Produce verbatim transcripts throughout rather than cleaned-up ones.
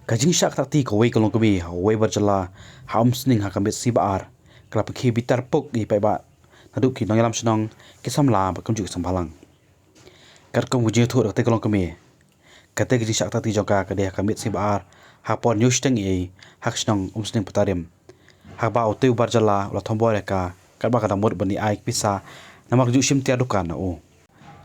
Ka jingshah ktah kti kawei ka longkmie ha uwei u bar jylla ha Umsning ha ka miet sngi Ba-ar ka la pynkiew bitar puk ïa ki paidbah naduh ki nongïalam shnong, ki samla bad kumjuh ki seng bhalang. Katkum ka jingïathuh da katei ka longkmie, katei ka jingshah ktah kti jong ka ka dei ha ka miet sngi Ba-ar ha ka por hynñiew shiteng eiei ha ka shnong Umsning Patarim, ha kaba utei u bar jylla u la thombor ïa ka katba ka dang mut ban ïa ai ki pisa namar ka jingshim tiar dukan na u.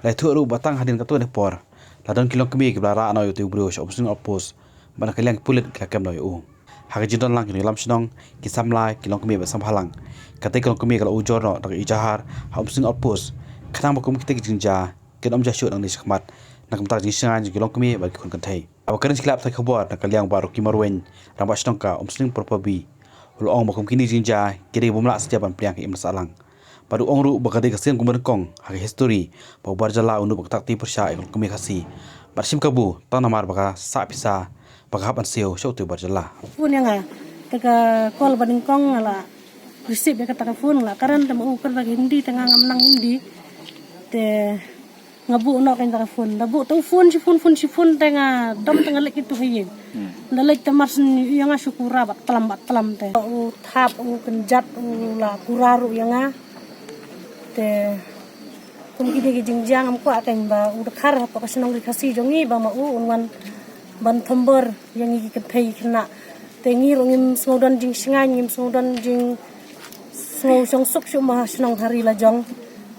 La ïathuh ruh ba tang hadien katto katne por la don ki longkmie kiba la rah noh ïa utei u briew sha Umsning Outpost bad na ka liang ki pulit ki la kem noh ïa u. Ha ka jingdon lang ki nongïalam shnong, ki samla, ki longkmie bad seng bhalang, katei ka longkmie ka la ujor noh da ka ejahar ha Umsning Outpost, khnang ba kum kitei ki jingjia kin ym jia shuh nangne shakhmat na ka bynta ka jingshngaiñ jong ki longkmie bad ki khun kynthei. Haba kren sha ki lad pathai khubor na ka liang u Bah Rocky Marwein, Rangbah Shnong ka Umsning Pyrpra B, u la ong ba kum kine ki jingjia ki dei bym lah satia ban pdiang ha ka imlang sahlang. Bad u ong ruh ba ka dei ka sien kaba nyngkong ha ka histori ba u bar jylla u nud bad ktah kti pyrshah ïa ka longkmie Khasi bad shim kabu tang namar ba ka sah pisa ba ka hap ban siew sha utei u bar jylla. Phone ïa nga, te ka call ba nyngkong nga la receive ïa kata ka phone, la kren te ma u kren da ka Hindi, te nga ngam nang Hindi. Te nga buh noh kata ka phone, da buh te u phone shi phone, phone shi phone, te nga dom te nga leit kito ha ïing. Da leit te mar shen ïa nga shu kura bad tlam bad tlam te. U thap, u kynjat, u la kura ruh ïa nga. Te kum kine ki jingjia ngam kwah kein ba u dkhar hapoh ka shnong ri Khasi jong ngi ba ma u un wan ban thombor ïa ngi ki kynthei khynnah. Te ngi ruh ngim sngewdon jingshngaiñ, ngim sngewdon jing sngewshongsuk shuh ma shnong ha ri la jong.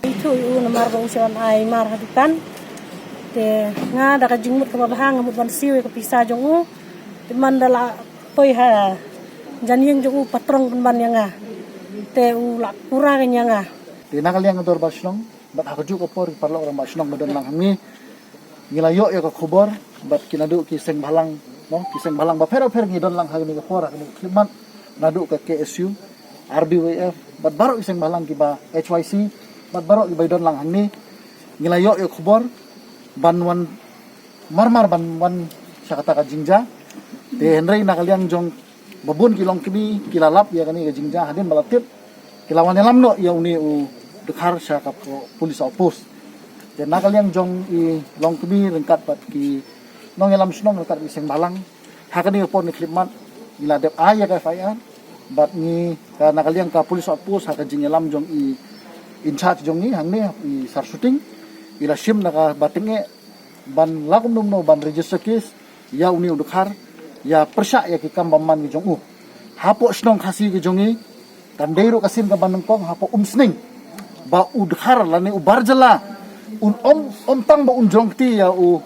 Ithuh ïa u namar ba u shah wan ai mar ha dukan. Te nga da ka jingmut kaba bha nga mut ban siew ïa ka pisa jong u. Te man da la poi ha jan ïing jong u patrong pynban ïa nga. Te u la kura kein ïa nga. Te na ka liang ka dorbar shnong bad ha kajuh ka por ki paralok rangbah shnong ba don lang hangne, ngi la ïoh ïa ka khubor bad ki naduh ki seng bhalang, no, ki seng bhalang bapher bapher ngi don lang ha kane ka por, ha kane ka khyllipmat, naduh ka K S U, R B Y F bad baroh ki seng bhalang kiba H Y C bad baroh kiba don lang hangne, ngi la ïoh ïa ka khubor ban wan mar mar ban wan sha kata ka jingjia. Te hynrei na ka liang jong ba bun ki longkmie ki la lap ïa kane ka jingjia hadien ba la tip, ki la wan ïalam noh ïa une u dkhar sha ka po-, police outpost. Te na ka liang jong i longkmie ryngkat bad ki nongïalam shnong ryngkat bad ki seng bhalang, ha kane ka por ne khyllipmat ngi la dep ai ïa ka F I R bad ngi ka, na ka liang ka police outpost ha ka jingïalam jong i in charge jong ngi hangne, i Sar Shooting, i la shim na kaba tyngeh ban la kumno kumno ban register case ïa une u dkhar, ïa pyrshah ïa ki kam bymman ki jong u. Hapoh shnong Khasi ki jong ngi, kan dei ruh ka sien kaba nyngkong hapoh Umsning ba u dkhar lane u bar jylla un ym, ym tang ba un jrong kti ïa u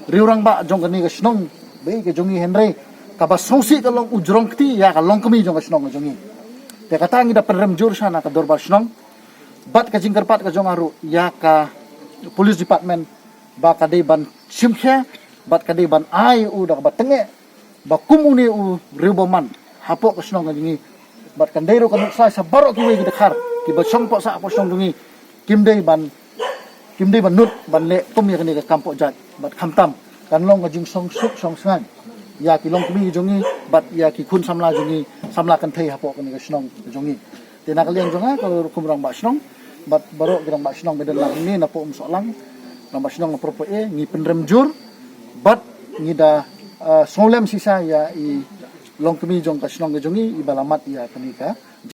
riew rangbah jong kane ka shnong ba ïeit ka jong ngi, hynrei kaba sngewsih ka long u jrong kti ïa ka longkmie jong ka shnong ka jong ngi. Te kata ngi da pynrem jur sha na ka dorbar shnong bad ka jingkyrpad ka jong nga ruh ïa ka police department ba ka dei ban shim khia bad ka dei ban ai u da kaba tyngeh ba kum une u riew bymman hapoh ka shnong ka jong ngi. Bad kan dei ruh ka nuksa sha baroh kiwei ki dkhar kiba shong pohsah hapoh shnong jong ngi, kim dei ban, kim dei ban nud ban leh kum ïa kane ka kam poh jait. Bad khamtam kan long ka jingshongsuk shongsngaiñ ïa ki longkmie jong ngi bad ïa ki khun samla jong ngi, samla kynthei hapoh kane ka shnong jong ngi. Te na ka liang jong nga ka rukom rangbah shnong bad baroh ki rangbah shnong ba don lang hangne napoh Umsohlang, rangbah shnong na Pyrpra A, ngi pynrem jur bad ngi da, ah, sngewlem shisha ïa i longkmie jong ka shnong ka jong ngi iba la mad ïa kane ka